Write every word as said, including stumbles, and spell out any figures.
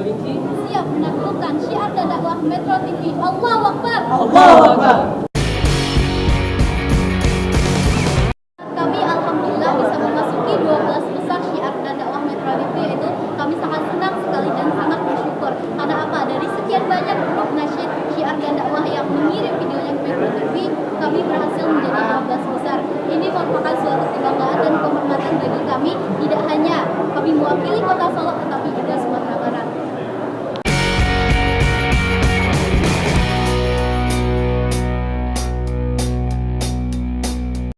Siap menaklukkan syiar dan dakwah Metro T V. Allahu Akbar. Allahu Akbar.